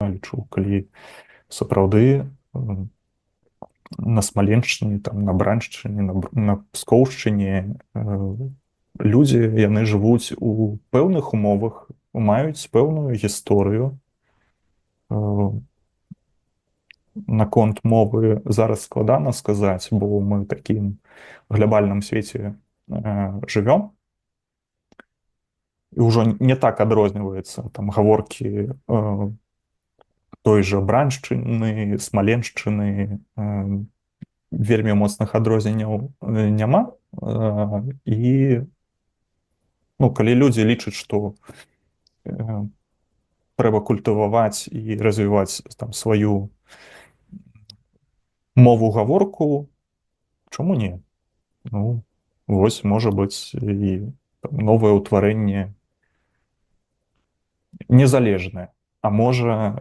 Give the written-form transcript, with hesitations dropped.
я лічу, калі сапраўды на Смаленшчыне, там, на Браншчыне, на Пскоўшчыне людзі, яны жывуць у пэўных умовах, маюць пэўную гісторыю. Наконт мовы зараз складана сказаць, бо мы ў такім глябальным свеце жывём. І ўжо не так адрозніваецца там гаворкі той жа Браншчыны, Смаленшчыны, вельмі моцных адрозненняў няма. І, ну, калі людзі лічаць, што трэба культываваць і развіваць там сваю мову, гаворку, чаму не? Ну, вось можа быць і там новае ўтварэнне незалежнае, а можа